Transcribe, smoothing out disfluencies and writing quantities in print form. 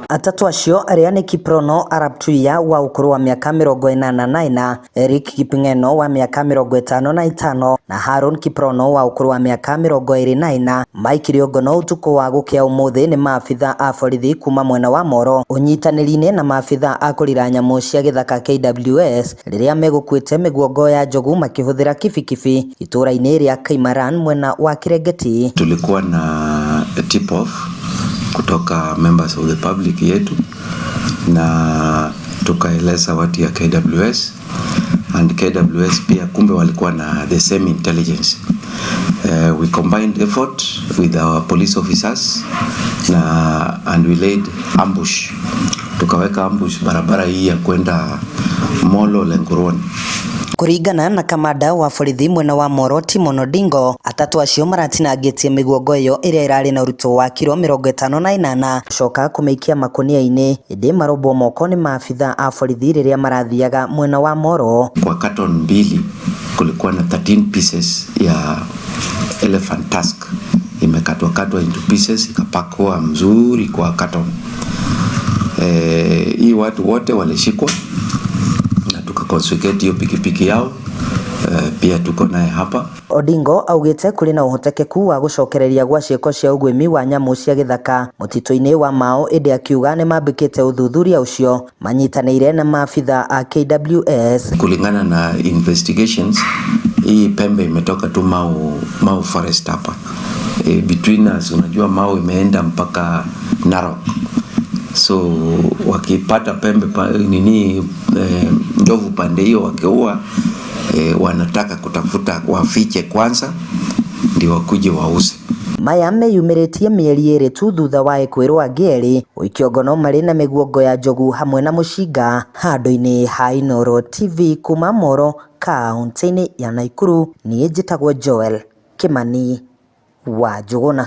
Atatũ acio arĩa nĩ Kiprono Arap Tuiya wa ũkũrũ wa mĩaka 84, Eric Kipng'eno wa mĩaka 55 na Haron Kiprono wa ũkũrũ wa mĩaka 24 maikirio ngono ũtukũ wa gũkĩa ũmũthĩ nĩ maabitha a borithi kuma mwena wa Moro ũnyitanĩri-inĩ na maabitha a kũrira nyamũ cia gĩthaka KWS rĩrĩa megũkuĩte mĩguongo ya njogu makĩhũthĩra kibikibi itũũra-inĩ rĩa Kaimaran mwena wa Kirengeti. Tulikuwa na tip off kutoka members of the public yetu na tukaeleza watu ya KWS, and KWS pia kumbe walikuwa na the same intelligence. We combined effort with our police officers na and we laid ambush, tukaweka ambush barabara hii ya kwenda Molo Lenkuroni. Kũringana na kamanda wa borithi mwena wa Moro Timon Odingo, atatũ acio maratinangĩtie mĩguongo ĩyo ĩrĩa ĩrarĩ na ũritũ wa kiro 58 gũcoka kũmĩikia makũnia-inĩ ĩndĩ marombwo moko nĩ maabitha a borithi rĩrĩa marathiaga mwena wa Moro. Kwa carton mbili kulikuwa na 13 pieces ya elephant tusk imekatwa katwa into pieces, ikapakwa mzuri kwa carton. Hii watu wote walishikwa na tukaconfiscate hiyo pikipiki yao. Pia tuko naye hapa. Odingo augĩte kũrĩ na ũhotekeku wa gũcokereria gwa ciĩko cia ũguĩmi wa nyamũ cia gĩthaka mũtitũ-inĩ wa Mau, ĩndĩ akiuga nĩmambĩkĩte ũthuthuria ũcio manyitanĩire na maabitha a KWS. Kulingana na investigations, hii pembe imetoka tu Mau Forest hapa. Between us, unajua Mau imeenda mpaka Narok, so wakipata pembe nini, ndovu pande hiyo wakiua, wanataka kutafuta wafiche kwanza ndio wakuje wauze. Maya meyumĩrĩtie mĩeri 2 tu thutha wa ekwĩrwo angĩ erĩ gũikio ngono marĩ na mĩguongo ya njogu hamwe na mũcinga handũ-inĩ ha Inooro TV kuma Moro kaũntĩ-inĩ ya Nakuru. Niĩ njĩtagwo Joel Kimani wa Njũgũna.